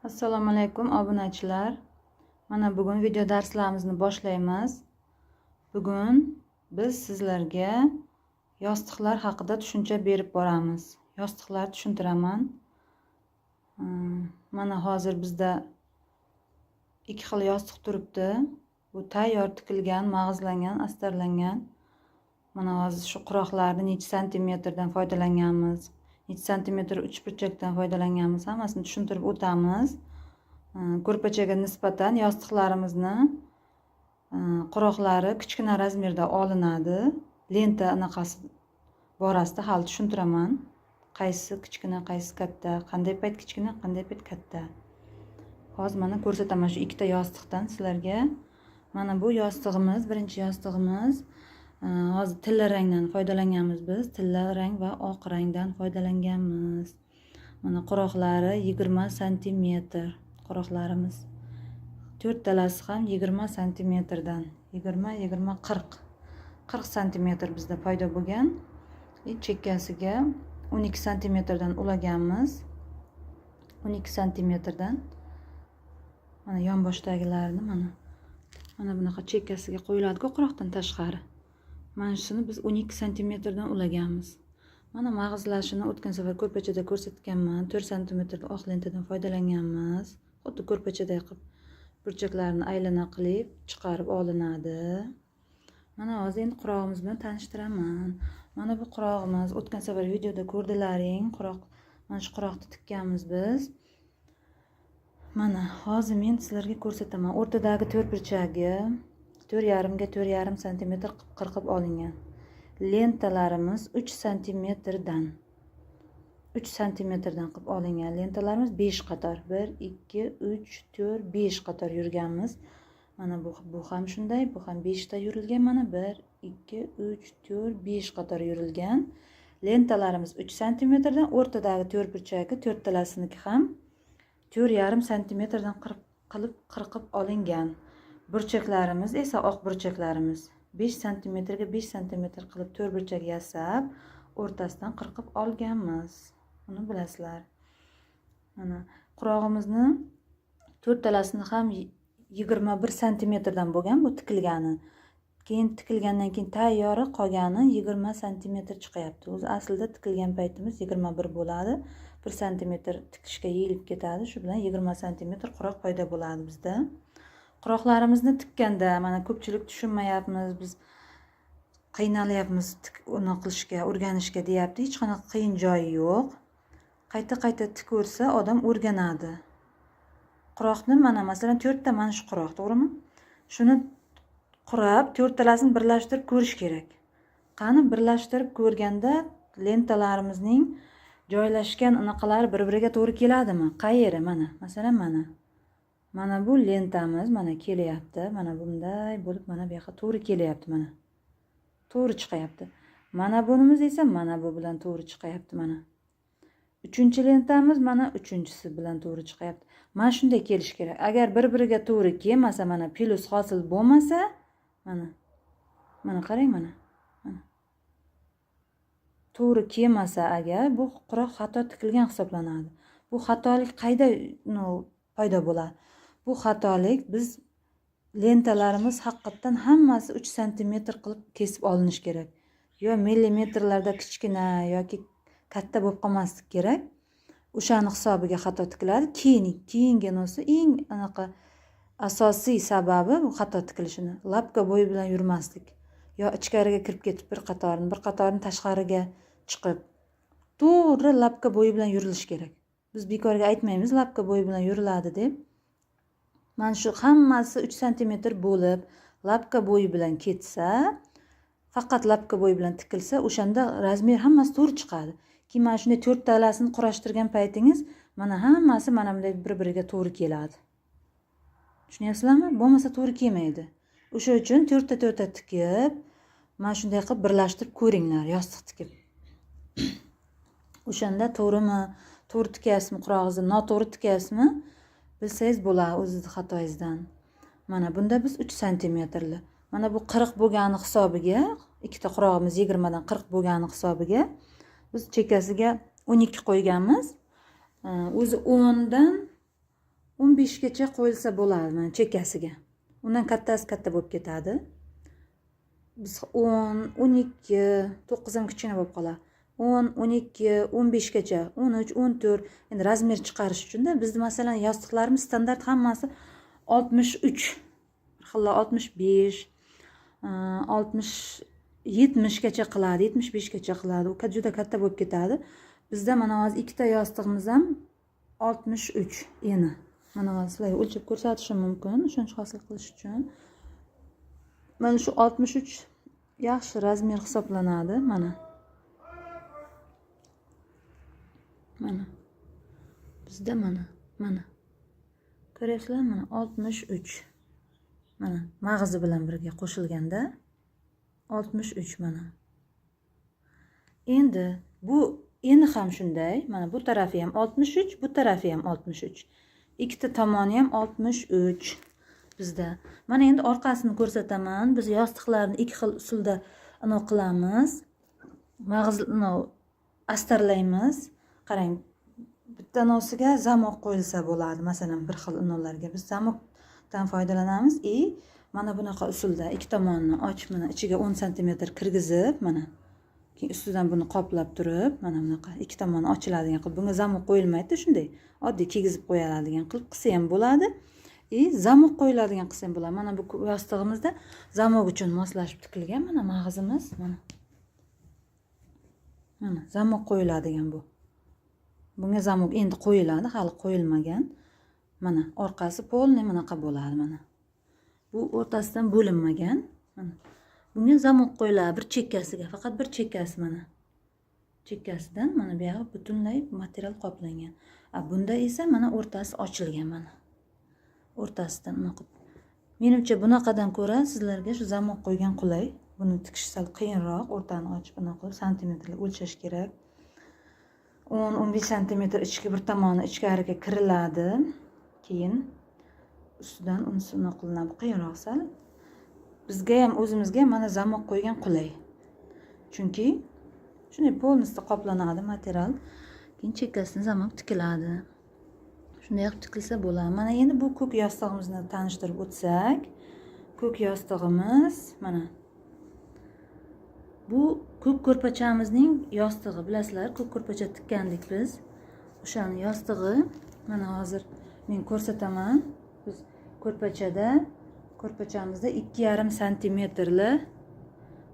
Assalomu alaykum, obunachilar. Mana bugun video darslarimizni boshlaymiz. Bugun biz sizlarga yostiqlar haqida tushuncha berib boramiz. Yostiqlarni tushuntiraman. Mana hozir bizda ikki xil yostiq turibdi. Bu tayyor tikilgan, mag'izlangan, astarlangan. Mana hozir shu quroqlarni necha santimetrdan foydalanganmiz, necha santimetr uchburchakdan foydalanganmiz, hammasini tushuntirib o'tamiz. Ko'rpachaga nisbatan yostiqlarimizni quroqlari kichkina razmerda olinadi. Lenta anaqasi borasida hali tushuntiraman. Qaysi kichkina, qaysi katta, qanday payt kichkina, qanday payt katta. Hozir mana ko'rsataman shu ikkita yostiqdan sizlarga. Mana bu yostig'imiz, birinchi yostig'imiz. Hozir tilla rangdan foydalanganmiz biz. Tilla rang va oq rangdan foydalanganmiz. Mana quroqlari 20 santimetr. Quroqlarimiz to'rttalasi ham 20 santimetrdan. 20, 20, 40. 40 santimetr bizda paydo bo'lgan. И chekkasiga 12 santimetrdan ulaganmiz. 12 santimetrdan. Mana yonboshdagilarni mana bunaqa chekkasiga qo'yiladi-ku quroqdan tashqari. Mana shuni biz 12 santimetrdan ulaganmiz. Mana mag'izlashini o'tgan safar ko'rpachada ko'rsatganman. 4 santimetrli oq lentadan foydalanganmiz. Xuddi ko'rpachaday qilib burchaklarni aylana qilib chiqarib olinadi. Mana hozir endi qurog'imiz bilan tanishtiraman. Mana bu qurog'imiz, o'tgan safar videoda ko'rdilaring, quroq, mana shu quroqni tikkanmiz biz. Mana hozir men sizlarga ko'rsataman. O'rtadagi to'rt burchagi 4,5 ga 4,5 santimetr qilib qirqib olingan. Lentalarimiz 3 santimetrdan. 3 santimetrdan qilib olingan lentalarimiz 5 qator. 1, 2, 3, 4, 5 qator yurganmiz. Mana bu ham shunday, bu ham 5 ta yurilgan. Mana 1, 2, 3, 4, 5 qator yurilgan. Lentalarimiz 3 santimetrdan, o'rtadagi to'rt burchagi to'rttalasiniki ham 4,5 santimetrdan qilib qirqib olingan. Burchaklarimiz esa, oq burchaklarimiz 5 santimetrga 5 santimetr qilib to'rt burchak yasab, o'rtasidan qirqib olganmiz. Uni bilasizlar. Mana qurog'imizni to'rttalasini ham 21 santimetrdan bo'lgan bu tikilgani. Keyin tikilgandan keyin tayyori qolgani 20 santimetr chiqyapti. O'zi aslida tikilgan paytimiz 21 bo'ladi. 1 santimetr tikishga yeyilib ketadi. Shu bilan 20 santimetr quroq paydo bo'ladi bizda. Quroqlarimizni tikkanda mana ko'pchilik tushunmayapmiz, biz qiynalyapmiz uni qilishga, o'rganishga deyapti. Hech qanaqa qiyin joyi yo'q. Qayta-qayta tikaversa odam o'rganadi. Quroqni mana masalan to'rtta mana shu quroq, to'g'rimi? Shuni qurab, to'rttalasini birlashtirib ko'rish kerak. Qani, birlashtirib ko'rganda lentalarimizning joylashgan anaqalari bir-biriga to'g'ri keladimi? Qayeri mana? Masalan, mana. Mana bu lentamiz mana kelyapti. Mana bunday bo'lib mana bu yoqqa to'g'ri kelyapti mana. To'g'ri chiqyapti. Mana bunimiz esa mana bu bilan to'g'ri chiqyapti mana. Uchinchi lentamiz mana uchinchisi bilan to'g'ri chiqyapti. Mana shunday kelishi kerak. Agar bir-biriga to'g'ri kelmasa, mana plyus hosil bo'lmasa, mana. Mana qarang mana. Mana. To'g'ri kelmasa agar, bu quroq xato tikilgan hisoblanadi. Bu xatolik qayda paydo bo'ladi? Bu xatolik biz lentalarimiz haqiqatdan hammasi 3 santimetr qilib kesib olinishi kerak. Yo millimetrlarda kichkina yoki katta bo'lib qolmasligi kerak. O'shani hisobiga xato tikiladi. Keyin keyingi eng anaqa asosiy sababi bu xato tikilishini лапка bo'yi bilan yurmaslik. Yo ichkariga kirib ketib bir qatorini, bir qatorini tashqariga chiqib, to'g'ri лапка bo'yi bilan yurilishi kerak. Biz bekorga aytmaymiz лапка bo'yi bilan yuriladi deb. Mana shu hammasi 3 santimetr bo'lib, лапка bo'yi bilan ketsa, faqat лапка bo'yi bilan tikilsa, o'shanda razmer hammasi to'g'ri chiqadi. Keyin mana shunday to'rttalasini qurashtirgan paytingiz mana hammasi mana bunday bir-biriga to'g'ri keladi. Tushunyapsizlarmi? Bo'lmasa to'g'ri kelmaydi. O'sha uchun to'rtta to'rtta tikib, mana shunday qilib birlashtirib ko'ringlar, yostiq tikib. O'shanda to'g'rimi, to'g'ri tikyapsizmi qurog'ingizni, noto'g'ri tikyapsizmi, bilsangiz bo'ladi o'zizni xatoyingizdan. Mana bunda biz 3 santimetrli. Mana bu 40 bo'lgani hisobiga, ikkita qurog'imiz 20 dan 40 bo'lgani hisobiga biz chekkasiga 12 qo'yganmiz. O'zi 10 dan 15 gacha qo'yilsa bo'ladi, mana chekkasiga. Undan kattasi katta bo'lib ketadi. Biz 10, 12, 9 ham kichkina bo'lib qoladi. 10, 12, 15 gacha, 13, 14. Endi размер chiqarish uchunda bizni, masalan, yostiqlarimiz standart hammasi 63, bir xillar 65, 60, 70 gacha qiladi, 75 gacha qiladi. U juda katta bo'lib ketadi. Bizda mana hozir ikkita yostig'imiz ham 63 eni. Mana hozir sizlarga o'lchab ko'rsatishim mumkin, ishonch hosil qilish uchun. Mana shu 63 yaxshi размер hisoblanadi. Mana bizda, mana ko'ryapsizlar, mana 63, mana mag'izi bilan birga qo'shilganda 63. Mana endi bu eni ham shunday. Mana bu tarafi ham 63, bu tarafi ham 63, ikkita tomoni ham 63 bizda. Mana endi orqasini ko'rsataman. Biz yostiqlarni ikki xil usulda anavi qilamiz, mag'iz astarlaymiz. Qarang, bitta nosiga замок qo'yilsa bo'ladi. Masalan, bir xil unolarga biz замок dan foydalanamiz и mana bunaqa usulda ikki tomonini ochib, mana ichiga 10 santimetr kirgizib, mana keyin ustidan buni qoplab turib, mana bunaqa ikki tomoni ochiladigan qilib, bunga замок qo'yilmaydida, shunday oddiy kiygizib qo'yiladigan qilib qilsa ham bo'ladi и замок qo'yiladigan qilsa ham bo'ladi. Mana bu yostig'imizda замок uchun moslashib tikilgan. Mana mag'izimiz, mana замок qo'yiladigan bu. Bunga замок endi qo'yiladi, hali qo'yilmagan. Mana orqasi полный bunaqa bo'ladi. Mana bu o'rtasidan bo'linmagan. Mana bunga замок qo'yiladi bir chekkasiga, faqat bir chekkasi. Mana chekkasidan, mana buyog'i butunlay material qoplangan. A bunda esa mana o'rtasi ochilgan, mana o'rtasidan unaqa. Menimcha, bunaqadan ko'ra sizlarga shu замок qo'ygan qulay. Buni tikish sal qiyinroq, o'rtani ochib, bunaqa qilib santimetrlar o'lchash kerak. 10-15 santimetr ichki bir tomoni ichkariga kiriladi, keyin ustidan unisi unaqa qilinadi, qiyinroq sal. Bizga ham, o'zimizga ham mana замок qo'ygan qulay, chunki shunday полностью qoplanadi material, keyin chekkasidan замок tikiladi. Shunday qilib tikilsa bo'ladi. Mana endi bu ko'k yostig'imizni tanishtirib o'tsak, ko'k yostig'imiz, mana bu ko'k ko'rpachamizning yostig'i. Bilasizlar, ko'k ko'rpacha tikkandik biz, o'shani yostig'i. Mana hozir men ko'rsataman. Biz ko'rpachada, ko'rpachamizda 2,5 santimetrli,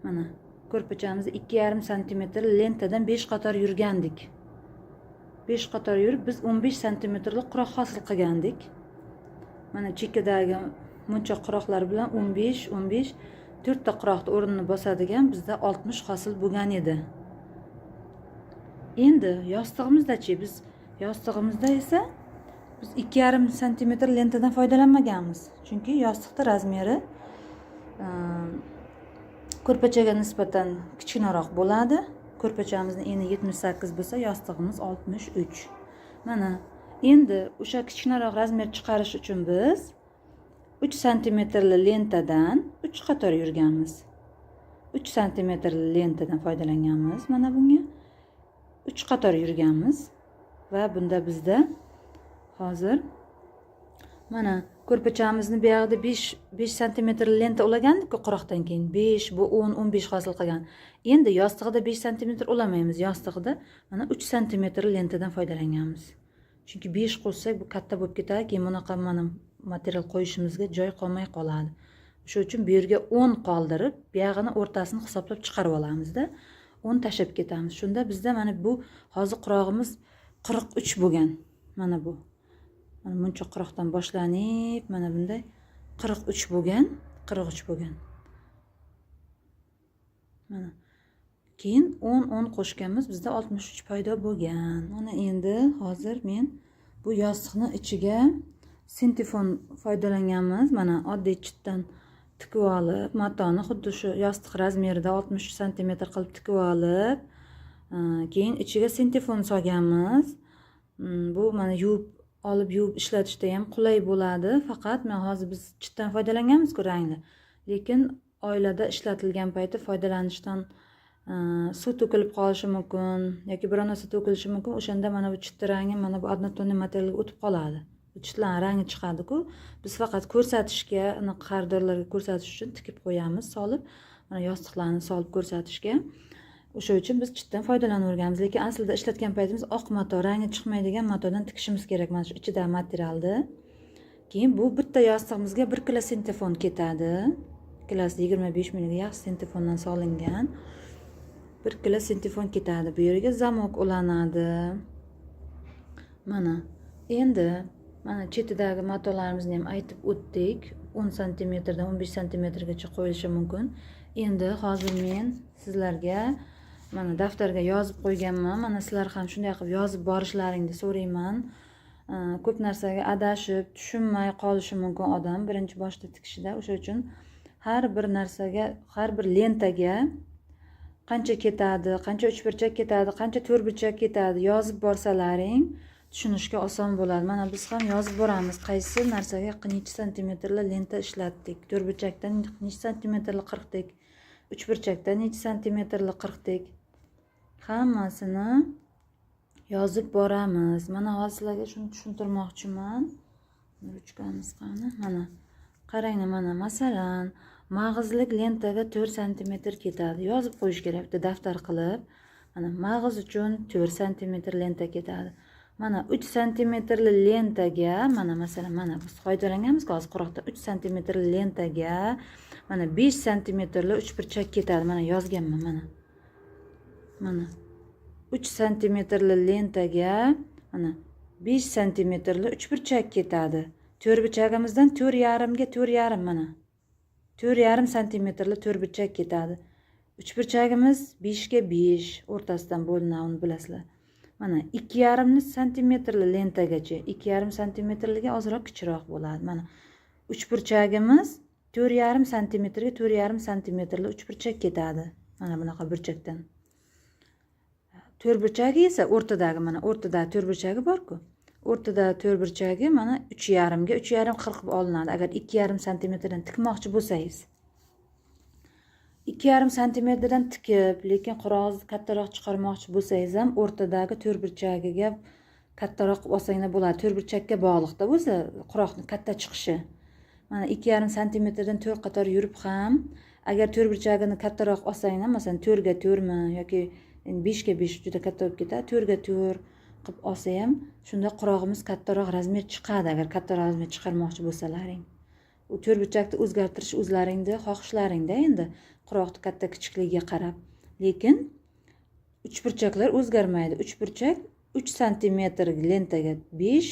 mana ko'rpachamizda 2,5 santimetr lentadan besh qator yurgandik. Besh qator yurib, biz 15 santimetrli quroq hosil qilgandik. Mana chekkadagi muncha quroqlar bilan 15, 15, to'rtta quroqni o'rnini bosadigan bizda 60 hosil bo'lgan edi. Endi yostig'imizdachi? Biz yostig'imizda esa biz 2,5 santimetr lentadan foydalanmaganmiz, chunki yostiqni размер i ko'rpachaga nisbatan kichkinaroq bo'ladi. Ko'rpachamizni eni 78 bo'lsa, yostig'imiz 63. Mana endi o'sha kichkinaroq размер chiqarish uchun biz 3 santimetrli lentadan uch qator yurganmiz. 3 santimetrli lentadan foydalanganmiz. Mana bunga uch qator yurganmiz va bunda bizda hozir mana ko'rpachamizni buyog'ida 5 5 santimetr lenta ulagandik-ku quroqdan keyin, 5, bu 10, 15 hosil qilgan. Endi yostig'ida 5 santimetr ulamaymiz. Yostig'ida mana 3 santimetr lentadan foydalanganmiz, chunki 5 qo'shsak, bu katta bo'lib ketadi, keyin bunaqa mana material qo'yishimizga joy qolmay qoladi. O'sha uchun bu yerga 10 qoldirib, buyog'ini o'rtasini hisoblab chiqarib olamizda, 10 tashlab ketamiz. Shunda bizda mana bu hozir qurog'imiz 43 bo'lgan. Mana bu, mana buncha quroqdan boshlanib, mana bunday 43 bo'lgan, 43 bo'lgan. Mana keyin 10, 10 qo'shganmiz, bizda 63 paydo bo'lgan. Mana endi hozir men bu yostiqni ichiga sintefon foydalanganmiz. Mana oddiy chitdan tikib olib, matoni xuddi shu yostiq размер ida 63 santimetr qilib tikib olib, keyin ichiga sintefon solganmiz. Bu mana yuvib olib, yuvib ishlatishda ham qulay bo'ladi. Faqat mana hozir biz chitdan foydalanganmizku rangli, lekin oilada ishlatilgan payti foydalanishdan suv to'kilib qolishi mumkin yoki biror narsa to'kilishi mumkin. O'shanda mana bu chitti rangi mana bu однотонный materialga o'tib qoladi. Chitlarni rangi chiqadi-ku. Biz faqat ko'rsatishga, anaqa xaridorlarga ko'rsatish uchun tikib qo'yamiz, solib, mana yostiqlarni solib ko'rsatishga. O'sha uchun biz chitdan foydalanaverganmiz, lekin aslida ishlatgan paytimiz oq mato, rangi chiqmaydigan matodan tikishimiz kerak mana shu ichidagi materialni. Keyin bu bitta yostig'imizga 1 kilo sintefon ketadi. Ikkalasi 25 mingga yaxshi sintefondan solingan. 1 kilo sintefon ketadi. Bu yerga zamok ulanadi. Mana endi mana chetidagi matolarimizni ham aytib o'tdik. 10 santimetrdan 15 santimetrgacha qo'yilishi mumkin. Endi hozir men sizlarga mana daftarga yozib qo'yganman. Mana sizlar ham shunday qilib yozib borishlaringni so'rayman. Ko'p narsaga adashib, tushunmay qolishi mumkin odam birinchi boshda tikishida. O'sha uchun har bir narsaga, har bir lentaga qancha ketadi, qancha uchburchak ketadi, qancha to'rtburchak ketadi yozib borsalaring tushunishga oson bo'ladi. Mana biz ham yozib boramiz, qaysi narsaga necha santimetrli lenta ishlatdik, to'rtburchakdan necha santimetrli qirqdik, uchburchakdan necha santimetrli qirqdik, hammasini yozib boramiz. Mana hozir sizlarga shuni tushuntirmoqchiman. Ruchkamiz qani? Mana qaranglar, mana masalan, mag'izlik lentaga 4 santimetr ketadi. Yozib qo'yish kerak bitta daftar qilib. Mana mag'iz uchun 4 santimetr lenta ketadi. Mana 3 santimetrli lentaga, mana masalan, mana biz foydalanganmiz hozir quroqda 3 santimetrli lentaga mana 5 santimetrli uchburchak ketadi. Mana yozganman mana. Mana 3 santimetrli lentaga mana 5 santimetrli uchburchak ketadi. To'rtburchagimizdan 4,5 ga 4,5 mana. 4,5 santimetrli to'rtburchak ketadi. Uchburchagimiz 5 ga 5 o'rtasidan bo'linadi, uni bilasizlar. Mana 2,5 santimetrli lentagacha, 2,5 santimetrliga ozroq kichikroq bo'ladi. Mana uchburchagimiz 4,5 santimetrga 4,5 santimetrli uchburchak ketadi. Mana bunaqa burchakdan. To'rtburchagi esa o'rtadagi, mana o'rtadagi to'rtburchagi bor-ku. O'rtada to'rtburchagi mana 3,5 ga 3,5 qirqib olinadi. Agar 2,5 santimetrdan tikmoqchi bo'lsangiz. 2,5 santimetrdan tikib, lekin qurog'ingizni kattaroq chiqarmoqchi bo'lsangiz ham o'rtadagi to'rtburchagiga kattaroq qilib olsanglar bo'ladi. To'rtburchakka bog'liqda o'zi quroqni katta chiqishi. Mana 2,5 santimetrdan 4 qator yurib ham, agar to'rtburchagini kattaroq olsanglar, masalan, 4 ga 4 mi yoki 5 ga 5 juda katta bo'lib ketadi, 4 ga 4 qilib olsa ham shunda qurog'imiz kattaroq razmer chiqadi, agar kattaroq razmer chiqarmoqchi bo'lsalaring. U to'rtburchakni o'zgartirish o'zlaringni xohishlaringda endi, quroqni katta kichikligiga qarab. Lekin uchburchaklar o'zgarmaydi. Uchburchak 3 santimetr lentaga 5,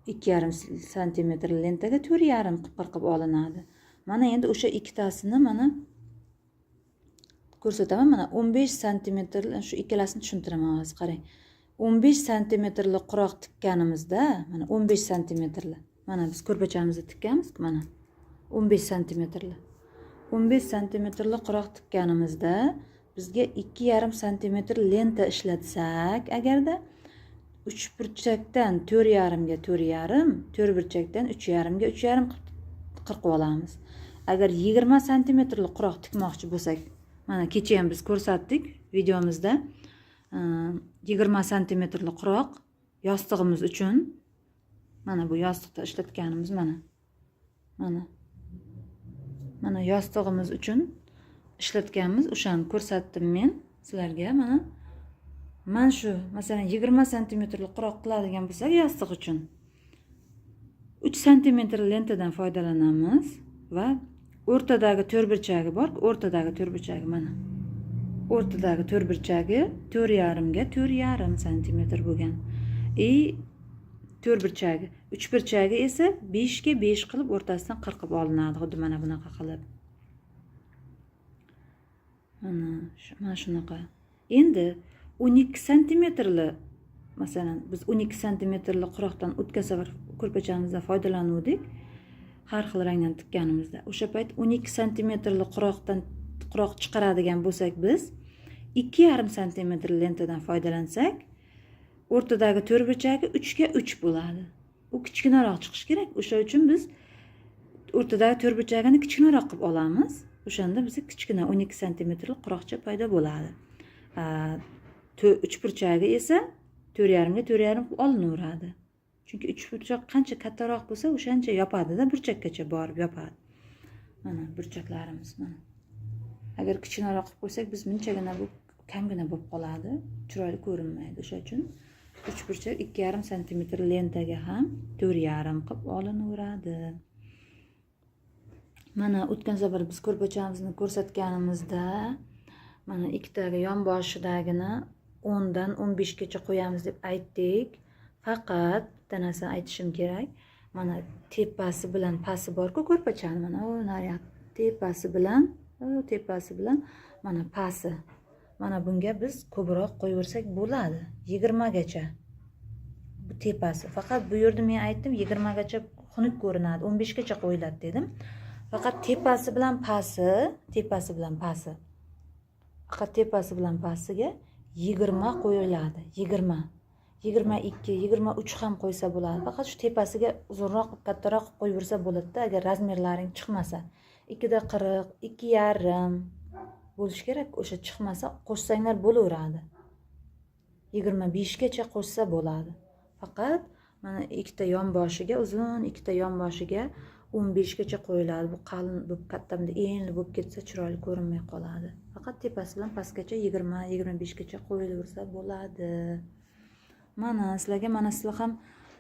2,5 santimetr lentaga 4,5 qilib qirqib olinadi. Mana endi o'sha ikkitasini mana ko'rsataman. Mana 15 santimetr, shu ikkalasini tushuntiraman hozir, qarang. 15 santimetrli quroq tikkanimizda, mana 15 santimetrli. Mana biz ko'rpachamizni tikkanmiz, mana 15 santimetrli. 15 santimetrli quroq tikkanimizda bizga 2,5 santimetr lenta ishlatsak, agarda uchburchakdan 4,5 ga 4,5, to'rtburchakdan 3,5 ga 3,5 qirqib olamiz. Agar 20 santimetrli quroq tikmoqchi bo'lsak, mana kecha ham biz ko'rsatdik videomizda, 20 santimetrli quroq yostig'imiz uchun, mana bu yostiqda ishlatganimiz, mana mana mana yostig'imiz uchun ishlatganmiz, o'shani ko'rsatdim men sizlarga. Mana shu masalan 20 santimetrli quroq qiladigan bo'lsak yostiq uchun 3 santimetr lentadan foydalanamiz va o'rtadagi to'rtburchagi bor, o'rtadagi to'rtburchagi, mana o'rtadagi to'rtburchagi 4,5 ga 4,5 santimetr bo'lgan и to'rtburchagi, uchburchagi esa 5 ga 5 qilib o'rtasidan qirqib olinadi, xuddi mana bunaqa qilib. Mana shunaqa. Endi 12 santimetrli, masalan, biz 12 santimetrli quroqdan o'tgan safar ko'rpachamizda foydalanuvdik, har xil rangdan tikkanimizda. O'sha payt 12 santimetrli quroqdan quroq chiqaradigan bo'lsak, biz 2,5 santimetr lentadan foydalansak, o'rtadagi to'rtburchagi 3 ga 3 bo'ladi. U kichkinaroq chiqishi kerak. O'sha uchun biz o'rtadagi to'rtburchagini kichkinaroq qilib olamiz. O'shanda bizga kichkina 12 santimetrli quroqcha paydo bo'ladi. Uchburchagi esa 4,5 ga 4,5 qilib olinaveradi. Chunki uchburchak qancha kattaroq bo'lsa, o'shancha yopadida, burchakkacha borib yopadi. Mana burchaklarimiz mana. Agar kichkinaroq qilib qo'ysak, biz bunchagina, bu kamgina bo'lib qoladi, chiroyli ko'rinmaydi. O'sha uchun uchburchak 2,5 santimetr lentaga ham 4,5 qilib olinaveradi. Mana o'tgan safar biz ko'rpachamizni ko'rsatganimizda, mana ikkitaga yonboshidagini 10 dan 15gacha qo'yamiz deb aytdik. Faqat bitta narsani aytishim kerak. Mana tepasi bilan pasti borku ko'rpachani, mana u naryoq tepasi bilan, u tepasi bilan mana pasti. Mana bunga biz ko'proq qo'yaversak bo'ladi, 20gacha bu tepasi. Faqat bu yerda men aytdim, 20gacha xunuk ko'rinadi, 15gacha qo'yiladi dedim. Faqat tepasi bilan pasti, tepasi bilan pasti, faqat tepasi bilan pastiga 20 qo'yiladi. 20, 22, 23 ham qo'ysa bo'ladi. Faqat shu tepasiga uzunroq, kattaroq qilib qo'yaversa bo'ladida. Agar razmerlaring chiqmasa, 2 da 40, 2,5 bo'lishi kerak, o'sha chiqmasa, qo'shsanglar bo'laveradi. 25gacha qo'shsa bo'ladi. Faqat mana ikkita yonboshiga, uzun ikkita yonboshiga 15gacha qo'yiladi. Bu qalin bo'lib, katta, bunday enli bo'lib ketsa, chiroyli ko'rinmay qoladi. Faqat tepasi bilan pastgacha 20, 25gacha qo'yilaversa bo'ladi. Mana sizlarga, mana sizlar ham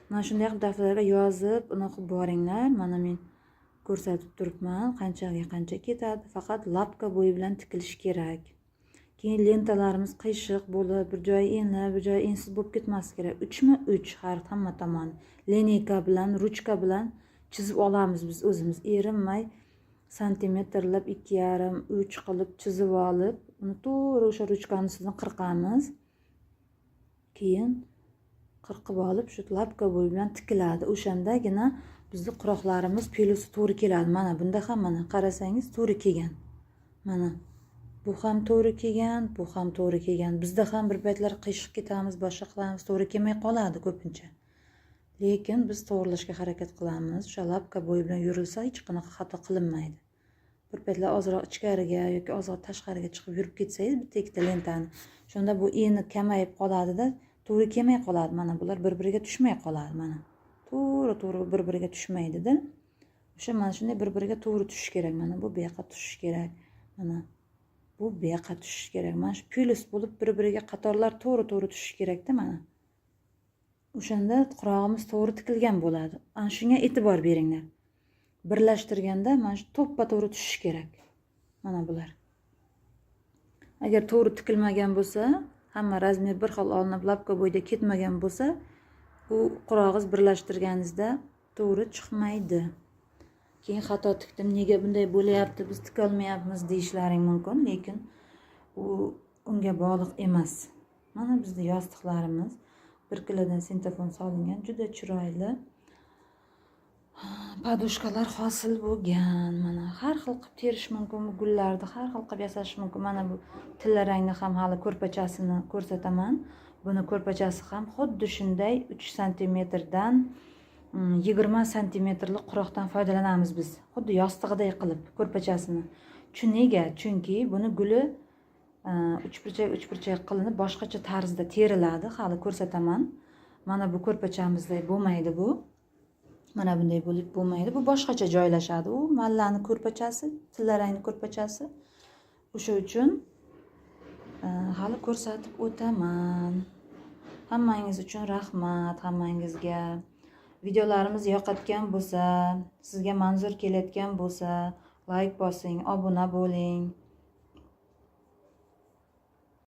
mana shunday qilib daftarga yozib, unaqa qilib boringlar. Mana men ko'rsatib turibman, qanchaga qancha ketadi. Faqat лапка bo'yi bilan tikilishi kerak. Keyin lentalarimiz qiyshiq bo'lib, bir joyi enli, bir joyi ensiz bo'lib ketmasligi kerak. Uchma uch har hamma tomoni линейка bilan, ruchka bilan chizib olamiz biz o'zimiz, erinmay santimetrlab 2,5, 3 qilib chizib olib, uni to'g'ri o'sha ruchkani ustidan qirqamiz. Keyin qirqib olib, shu лапка bo'yi bilan tikiladi. O'shandagina bizni quroqlarimiz плюс i to'g'ri keladi. Mana bunda ham, mana qarasangiz, to'g'ri kelgan. Mana bu ham to'g'ri kelgan, bu ham to'g'ri kelgan. Bizda ham bir paytlar qiyshiq ketamiz, boshqa qilamiz, to'g'ri kelmay qoladi ko'pincha, lekin biz to'g'irlashga harakat qilamiz. O'sha лапка bo'yi bilan yurilsa, hech qanaqa xato qilinmaydi. Bir paytlar ozroq ichkariga yoki ozroq tashqariga chiqib yurib ketsangiz bitta ikkita lentani, shunda bu eni kamayib qoladida, to'g'ri kelmay qoladi. Mana bular bir biriga tushmay qoladi. Mana to'g'ri to'g'ri bir biriga tushmaydida. O'sha mana shunday bir biriga to'g'ri tushishi kerak. Mana bu bu yoqqa tushishi kerak, mana bu bu yoqqa tushishi kerak. Mana shu плюс bo'lib, bir biriga qatorlar to'g'ri to'g'ri tushishi kerakda. Mana o'shanda qurog'imiz to'g'ri tikilgan bo'ladi. Ana shunga e'tibor beringlar. Birlashtirganda mana shu to'ppa to'g'ri tushishi kerak. Mana bular agar to'g'ri tikilmagan bo'lsa, hamma razmer bir xil olinib, лапка bo'yida ketmagan bo'lsa, u qurog'iz birlashtirganingizda to'g'ri chiqmaydi. Keyin xato tikdim, nega bunday bo'lyapti, biz tikolmayapmiz, deyishlaring mumkin, lekin u unga bog'liq emas. Mana bizni yostiqlarimiz bir kilodan sintofon solingan, juda chiroyli подушка lar hosil bo'lgan. Mana har xil qilib terish mumkin, bu gullarni har xil qilib yasash mumkin. Mana bu tilla rangni ham hali ko'rpachasini ko'rsataman. Buni ko'rpachasi ham xuddi shunday 3 santimetrdan 20 santimetrlik quroqdan foydalanamiz biz, xuddi yostig'iday qilib ko'rpachasini. Nega? Chunki buni guli uchburchak uchburchak qilinib, boshqacha tarzda teriladi, hali ko'rsataman. Mana bu ko'rpachamizday bo'lmaydi bu, mana bunday bo'lib bo'lmaydi, bu boshqacha joylashadi. U mallani ko'rpachasi, tilla rangli ko'rpachasi. O'sha uchun hali ko'rsatib o'taman. Hammangiz uchun rahmat hammangizga. Videolarimiz yoqayotgan bo'lsa, sizga manzur kelayotgan bo'lsa, layk bosing, obuna bo'ling.